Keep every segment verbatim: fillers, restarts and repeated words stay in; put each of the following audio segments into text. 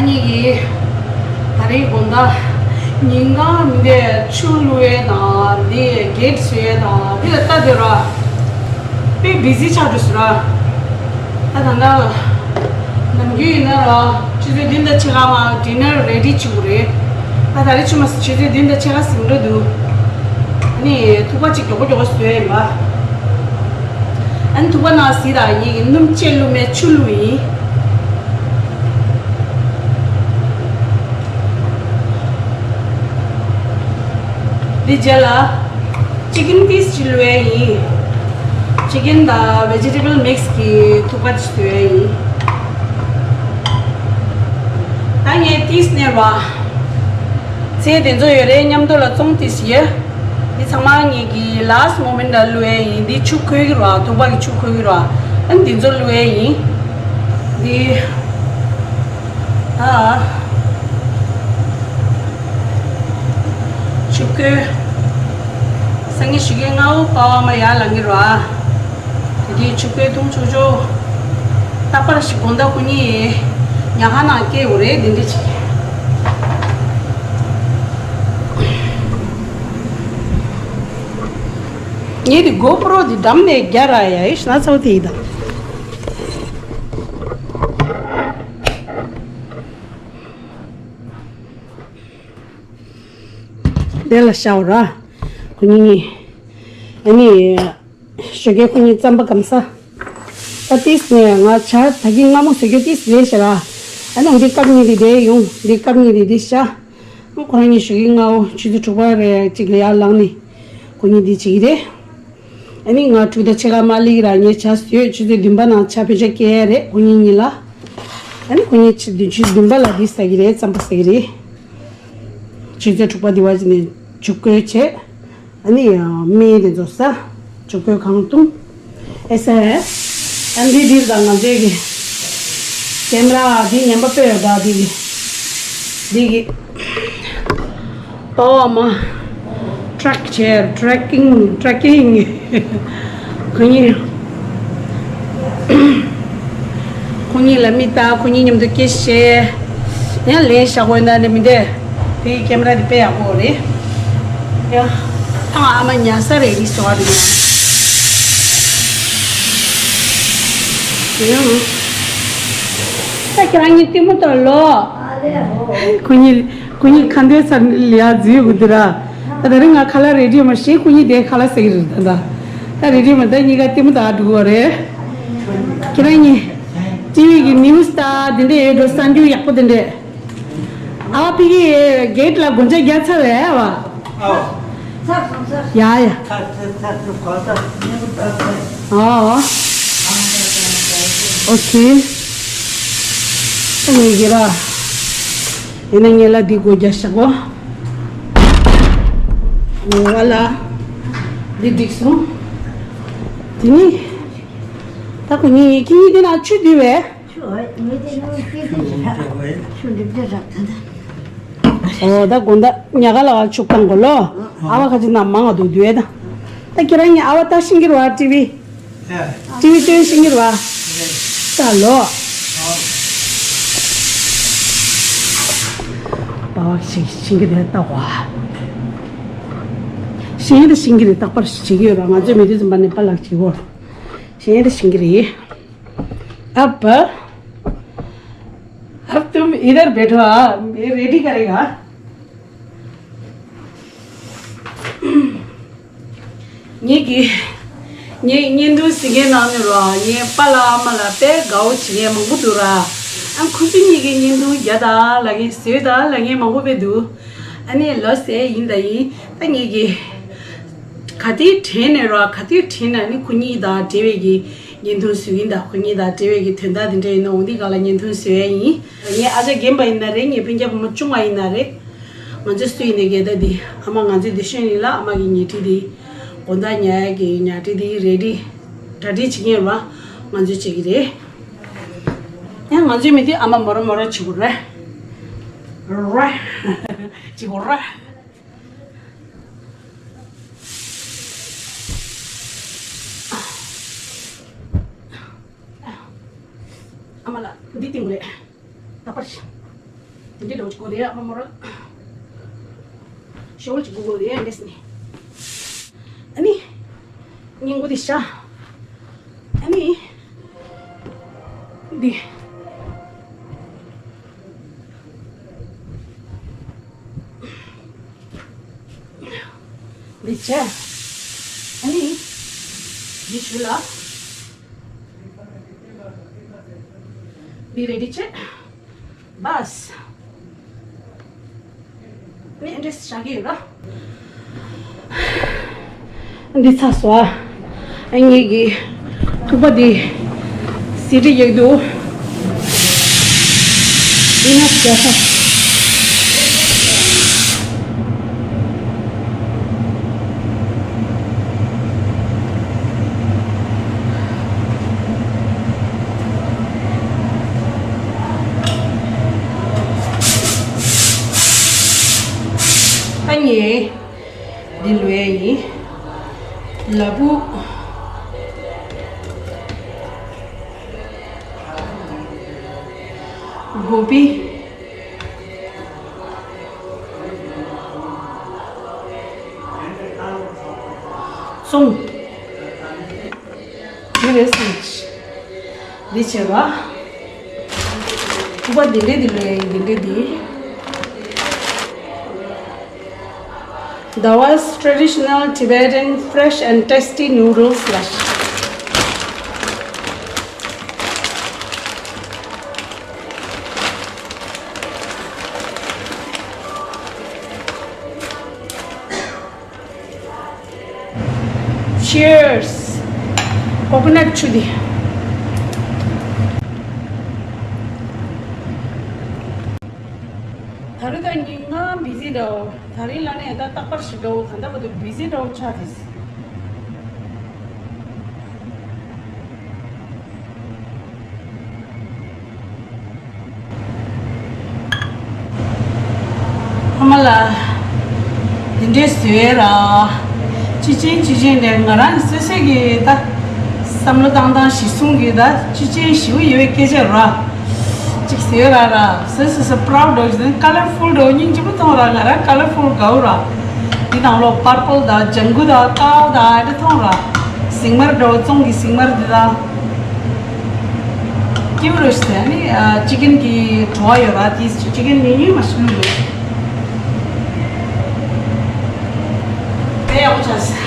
གཉིས་ཀྱིས་ད་རེས་དགོང་དག་ཉིན་གང་མི་འདས་ཆུ་བླུག་ཡས་དང་འདི་གེ་ཊི་བཟོ་ཡས་དང་འདི་ལ་ལྟ་སྡོད་ར། དཔེ་བི་ཟི་ཆགས་འགྲོ་སོང་ར། ད་ད་ལྟ་ནམ་རྒྱུན་ཡིན་ན་ར་ཆུ་ཚོད་བདུན་དང་ཕྱེད་ཀ་མ་ཌི་ནར་རེ་ཌི་བྱེད་དགོས་རེད། ད་ད་རེས་ཆུ་མ་ཟད་ཆུ་ཚོད་བདུན་དང་ཕྱེད་ཀ་ཟིན་འགྲོ་འདུག་ཨ་ནི་ཐུག་པ་གཅིག་མགྱོགས་པོ་མགྱོགས་པོ་བཟོས་ཡིན་པ། ཨ་ནི་ཐུག་པ་ནང་གཟིགས་དང་ངེད་ཀྱི་སྣུམ་ཅེ་བླུགས་མེད་ཆུ་བླུགས་ཡིན། འདི་རྗེས་ལ་ཅི་ཀན་པིས་ཅིག་བླུགས་ཡས་ཡིན། ཅི་ཀན་དང་ཝེ་ཇི་ཊེ་བལ་མིག་སི་གི་ཐུག་པ་ཅིག་བཟོས་ཡས་ཡིན། ད་ངས་ཏིས་ནས་བ། ཚེ་དེ་ཚོ་ཡོད་རེད་མཉམ་དུ་ལ་བཙོང་ཏིས་ཡོད། འདི་ཚང་མ་ངེད་ཀྱི་ལཱ་སི་མོ་མེན་ཊ་ལ་བླུགས་ཡས་ཡིན། འདི་ཆུ་ཁོལ་གྱི་ར་ཐུག་པ་གི་ཆུ་ཁོལ་གྱི་ར། ཨ་ནི་འདི་ཚོ་བླུགས་ཡས་ཡིན། འདི། ཨ། ཆུ་ཁོལ། སང་ཉིན་ཞོགས་ཀས་སྔ་པོ་པ་བ་མ་ཡར་ལངས་ཀྱི་ར། དེ་དུས་ཆུ་ཁོལ་འཐུང་ཆོག་ཆོག་རྟག་པར་ཞིག་དགོང་དག་ཁོ་གཉིས་ཉལ་ཁང་ནང་སྐྱེལ་དགོས་རེད་དེ་འདྲ་ཅིག་ངས་དེ་གོ་པྲོ་དེ་འགྲམ་ནས་རྒྱག་ར་ཡ་ཡིན་ན་ཚ་བོ་དེ་ཡིན་ད། དེ་ལ་ཤའོ་ར། ཁོ་གཉིས་གཉིས། ཨ་ནི། ཞོགས་ཀས་ཁོ་གཉིས་རྩམ་པ་སྐམ་ས། ད་ཏིས་ནས་ང་ཇ་ད་གིན་སྔ་མོ་བཟོ་རྒྱུ་ཏིས་རེད་ཤག་ར། ཨ་ནི་འདི་སྐབས་གཉིས་དེ་དེ་ཡོང་འདི་སྐབས་གཉིས་དེ་དེ་ཤ། ཁོ་རང་གཉིས་ཞོགས་ཀས་སྔ་པོ་ཆུ་ཚོད་དྲུག་པ་རེ་གཅིག་ལ་ཡར་ལངས་ནས། ཁོ་གཉིས་འདི་བྱེད་ཀྱི་རེད། ཨ་ནི་ང་དྲུག་དང་ཕྱེད་ཀ་མ་སླེབས་ར་ངས་ཇ་བཟོས་ཆུ་ཚོད་བདུན་པ་ནང་ཇ་བེད་སྤྱོད་སྐྱེལ་ཡ་རེད་ཁོ་གཉིས་གཉིས་ལ། ཨ་ནི་ཁོ་གཉིས་ཆུ་ཚོད་བདུན་པ་ལ་འདི་ཟ་གི་རེད་རྩམ་པ་ཟ་གི་རེད། ཆུ་ཚོད་དྲུག་པ་འདི་བ་ཅི་ནས་འཇུག་དགོས་བྱས། ཨ་ནི་ཡང་སྨན་དེ་ཚོ་ཟ། འཇུག་དགོས་གང་བཏུང་། ཨེ་ས། ཨ་འདི་འདིར་དང་ང་ཚོའི་གི་ཀེམ་ར་འདི་ཉན་པ་སྤོས་ཡོད་ད་འདི་གི་འདི་གི་པ་བ་མ། ཊེག་བྱས་ཊེག་ཀིང་ཊེག་ཀིང་། ཁོ་གཉིས། ཁོ་གཉིས་ལ་མི་ལྟ་ཁོ་གཉིས་མཉམ་དུ་སྐད་ཆ་བཤད། ཡང་ལན་བཞག་དགོས་ན་ནི་མི་འདས། དེ་ཡི་ཀེམ་ར་དེ་དཔེ་ཡག་པོ་རེད། ཡ། ཐང་ཨ་མ་ཉལ་ས་རེད་རི་སོ་ཨ་རི་ན། ཡང་། ད་ཁྱེད་རང་གཉིས་ལྟད་མོ་ལྟ་ལོ། ཁོ་གཉིས་ཁོ་གཉིས་ཁ་འདོན་ས་ལ་ཡ་འཛུལ་དགོས་འདུག་ར། ད་ད་རིང་ང་ཁ་ལག་རེ་ཌི་མ་བྱེད་ཁོ་གཉིས་དེ་ཁ་ལག་ཟ་གི་རེད་ད་ད། ད་རེ་ཌི་མ་ད་གཉིས་ཀ་ལྟད་མོ་ལྟ་འགྲོ་གི་རེད། ཁྱེད་རང་གཉིས། ཊི་ཝི་གི་ནིའུ་སི་ལྟ་དེ་འདྲས་ཡོད་འགྲོ་གསར་འགྱུར་ཡག་པོ་དེ་འདྲས། ཨ་ཕ་གི་གེ་ཊི་ལ་སྒོ་ལྕགས་རྒྱག་ཚར་བས་ཨ་བ། ཨོ། ཡ་ཡ། ཨོ། ཨོ་ཁེ། ཨ་ནི་གི་ར། ཡིན་ན་ངས་ལ་འདི་སྒོ་རྒྱག་བཞག་གོ། ཨོ་ཨ་ལ། འདི་འགྲིག་སོང་། དེ་ནི། ད་ཁོ་གཉིས་ཁྱེད་གཉིས་དེ་ན་ཆུ་འདུས་བས། ཨོ་ད་དགོང་དག་ཉལ་ཁ་ལ་བ་ཆུ་བཏང་གོ་ལོ། ཨ་བ་ཁ་ཅིག་ན་མང་བ་འདུག་འདུས་ད། ད་ཁྱེད་རང་གཉིས་ཨ་བ་ལྟ་ཤེས་ཀྱི་རེད་བ་ཊི་ཝི། ཊི་ཝི་སྟོན་ཤེས་ཀྱི་རེད་བ། ལྟ་ལོ། པ་བ་ཤེས་ཤེས་ཀྱི་རེད་ལྟ་བ། ཤེས་ཀྱི་རེད་ཤེས་ཀྱི་རེད་རྟག་པར་ཤེས་ཀྱི་ཡོད་ར། ང་ཚོའི་མི་དུས་ཙམ་པ་ནས་པཱ་ལགས་བྱེད་གོ། ཤེས་ཀྱི་རེད་ཤེས་ཀྱི་རེད། अब, अब तुम इधर बैठो, हाँ, मैं रेडी करेगा। ངེད་ཀྱི་ངའི་བརྙན་ཐུང་གཟིགས་མཁན་ནང་ནས་ར་ངའི་པཱ་ལགས་ཨ་མ་ལགས་དཔེ་དགའ་བོ་བྱེད་མཁན་མང་པོ་འདུག་ར། ཨ་ཁོ་ཚོ་གཉིས་ཀྱི་བརྙན་ཐུང་རྒྱག་དང་ལབ་མཁན་བཟོས་དང་ལབ་མཁན་མང་པོ་དཔེ་འདུག་ཨ་ནི་ལོ་ཟེར་ཡིན་ད་ཡིན་ད་ངེད་ཀྱི་ག་དུས་དྲན་ནས་ར་ག་དུས་དྲན་ན་ནི་ཁོ་གཉིས་དང་འབྲེལ་བའི་གི་བརྙན་ཐུང་བཟོ་གིན་ད་ཁོ་གཉིས་དང་འབྲེལ་བའི་གི་དོན་དག་དེ་འདྲ་ཡིན་ན་འོང་དུས་ག་ལ་བརྙན་ཐུང་བཟོ་ཡ་ཡིན། ངའི་ཨ་ཅག་རྒན་པ་ཡིན་ན་རེད། ངའི་སྤུན་ཀྱག་བུ་མོ་ཆུང་བ་ཡིན་ན་རེད། ང་ཚོ་སུ་ཡིན་ནའི་གལ་ཏེ་འདི་ཨ་མ་ང་ཚོའི་འདི་ཤོད་ཡིན་ལ་ཨ་མ་གི་ཉལ་ཁྲི་འདི་དགོང་དག་ཉལ་ཡ་གི་ཉལ་ཁྲི་འདི་རེ་ཌི་གྲ་སྒྲིག་བྱེད་མཁན་ར་ང་ཚོས་བྱེད་ཀྱི་རེད། ཡང་ང་ཚོའི་མི་འདི་ཨ་མ་མོ་ར་མོ་ར་བྱེད་དགོས་རེད། ར་བྱེད་དགོས་ར། ཨ་མ་ལགས་འདི་བཏིང་དགོས་རེད། ད་པར་ཤི། ཞོལ་གྱི་སྒོ་དེ་ཡ་མ་མོ་ར། ཞོལ་གྱི་སྒོ་སྒོ་དེ་ཡ་འདྲེས་ནས། ཨ་ནི། སྙིང་གོ་དེ་ཤ། ཨ་ནི། འདི། འདི་བྱས། ཨ་ནི། འདི་ཞུ་ལ། འདི་རེ་ཌི་བྱས། བས། ནས་འདྲེས་བྱ་གི་ཡོད་ལ། འདི་ཚ་སོ་ཨ། ངེད་ཀྱི་ཐུག་པ་འདི་ཟི་རི་ཡག་འདུག་འདི་ན་བྱ་ས། ཨ་ནི། འདི་ལོས་ཡིན། ལ་ཕུག་གོ་པི། ཙོང་། འདི་རེད་སེམས། འདི་བྱས་པ། ཐུག་པ་འདི་འདྲས་འདི་ལོས་འདི་འདྲས་འདི། Dawat's traditional Tibetan fresh and tasty noodles ལ། Cheers! Coconut ཆུ་འདི། ད་རེས་ད་ཉིན་ང་བི་ཟི་འདྲ་བོ། ད་རེས་ལ་ནས་ད་རྟག་པར་ཞིག་འདྲ་བོ། ད་ལྟ་བར་དུ་བི་ཟི་འདྲ་བོ་ཆགས་ཏེ། ཕ་མ་ལ། དེ་འདྲས་བཟོས་ར། ཅི་ཅན་ཅི་ཅན་དེ་ང་རང་གི་སོ་སོ་གི་ད། བསམ་བློ་བཏང་སྟངས་གཞི་བཟུང་གི་ད་ཅི་ཅན་ཞིག་ཡོད་པའི་སྐད་ཆ་ར། ཅིག་བཟོས་ར་ར། སོ་སོ་སོ་proud འདྲ་བོ་ཞིག་colorful འདྲ་བོ་སྙིང་རྗེ་པོ་མཐོང་ར། ང་རང་colorful དགའ་བོ་ར། འདི་ནང་ལོགས་purple དང་ལྗང་གུ་དང་དཀར་དང་ཨ་འདྲ་མཐོང་ར། ཟེགས་མར་འདྲ་བོ་ཙོང་གི་ཟེགས་མར་འདི་དང་། སྐྱིད་པོ་རེད་ཟེར་ནི། ཨ། ཅི་ཀན་གི་བྲོ་བ་ཡོད་ར། དེ་ཅི་ཀན་ཉུང་ཉུང་མ་ཞིག་བླུགས་ཡོད། དཔེ་ཡག་པོ་ཆགས་ཟེར།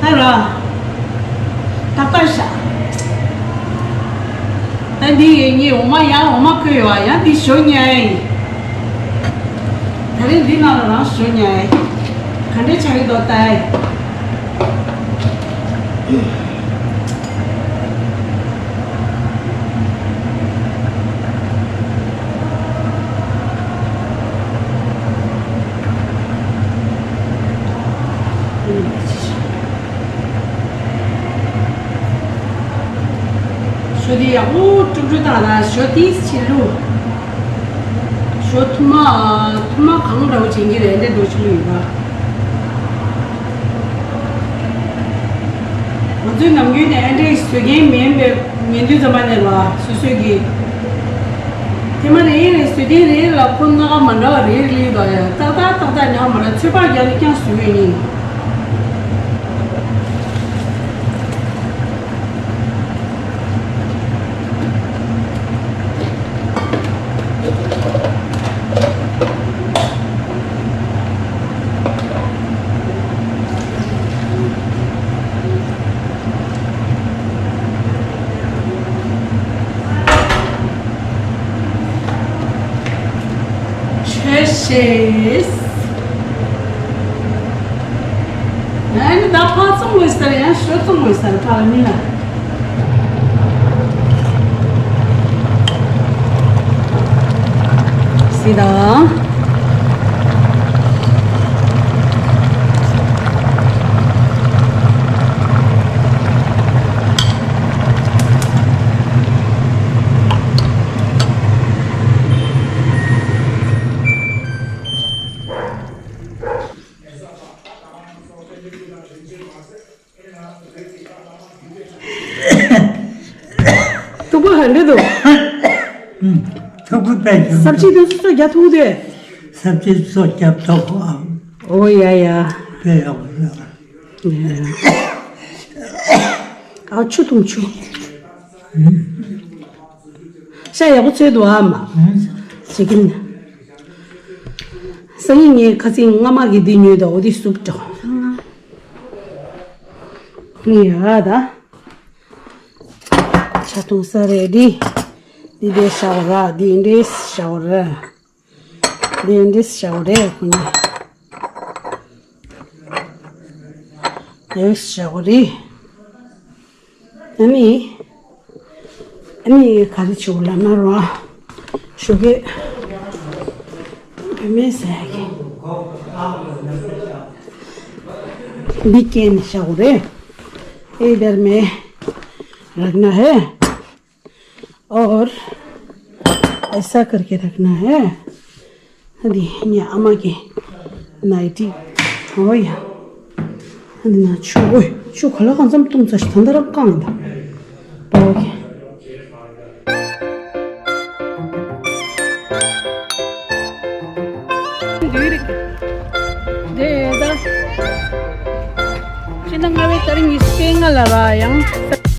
ད་ར། ཏག་ཏག་ཤ། ད་འདི་ངས་འོ་མ་ཡང་འོ་མ་བསྐོལ་ཡོད་པ། ཡང་འདི་ཞོ་ཉར་ཡིན། ད་རེས་འདི་ནང་ལ་རང་ཞོ་ཉར་ཡིན། ག་འདྲས་ཆགས་ཀྱི་འདུག་ལྟ་ཡིན། ཞོ་འདི་ཡག་པོ་དཀྲུག་དཀྲུག་བཏང་ན་ཞོ་ཏིས་ཕྱིན་ལུ། ཞོ་ཐུར་མ་ཐུར་མ་གང་འདྲ་བོ་བྱེད་ཀྱི་རེད། འདྲ་འགྲོ་ཆུ་ལུ་ཡོད་པ། ང་ཚོའི་ནམ་རྒྱུན་ནས་ཨ་འདྲས་བཟོ་མཁན་མིན་པའི་མིན་དུས་ཙམ་པ་ནས་ལ་སོ་སོའི་གི། ཐེངས་མ་རེ་རེ་བཟོ་དུས་རེ་ལ་ཁོ་སྣ་ཁ་མ་འདྲ་བ་རེ་རེ་ལུས་དང་ཡང་ཏག་ཏག་ཏག་ཏག་ཉག་མ་ལ་ཚོད་དཔག་རྒྱག་ནས་ཀྱང་བཟོ་ཡོད་ཡིན། ཆོས་ཤེས། ཨ་ནི་ད་ཕག་བཙོང་དགོས་ས་རེད། ཡང་ཞོ་བཙོང་དགོས་ས་རེད། ཕག་ལ་མི་ལ། སི་ད། ཐུག་པ་ག་འདྲ་འདུག་ཐུག་པ་ པས་ཀྱང་ས་བཅད་དེ་སོ་སོ་རྒྱག་ཐུབ་དེ། ས་བཅད་སོ་རྒྱབ་ཐོག་ཨ། ཨོ་ཡ་ཡ། དཔེ་ཡག་པོ་རེད། ཨ་ཆུ་འཐུང་ཆུ། ཤ་ཡག་པོ་འཚོལ་འདུག་ཨ་མ། བྱེད་ཀྱིན། སང་ཉིན་ངས་ཁ་སང་སྔ་མ་གི་འདི་ཉོས་དང་འོ་འདི་སུབ་འགྲོ། ངས་ཡ་ད། ཆ་འཐུང་ས་རེད་འདི། འདི་འདྲའི་ཤ་བོ་ར་འདི་འདྲའི་ཤ་བོ་ར། འདི་འདྲའི་ཤ་བོ་རེད་ཁོ་ནི། འདི་ཤ་བོ་རེད། ཨ་ནི། ཨ་ནི་ག་རེ་བྱེད་དགོས་ལབ་ན་རོ། ཞོགས་ཀས། བུད་མེད་ཟ་ཡག་གི། འདི་སྐྱེལ་ནས་བཞག་དགོས་རེད། इधर में रखना है। और ऐसा करके रखना है। འདི་ངའི་ཨ་མ་གི་ནའི་ཊི། ཨོ་ཡ། འདི་ན་ཆུ། ཨོ་ཡ། ཆུ་ག་ལ་གང་འཚམ་བཏུང་ཚར་ཤག་ད་ལྟ་རང་བཀང་ཡིན་ད། ཨོ་ཁེ། འདི་རེད། འདི་ད། ཕྱི་ཟླ་ལྔ་པའི་ཏ་རིག་ཉི་ཤུ་རྩ་ལྔ་ལ་ར་ཡང་།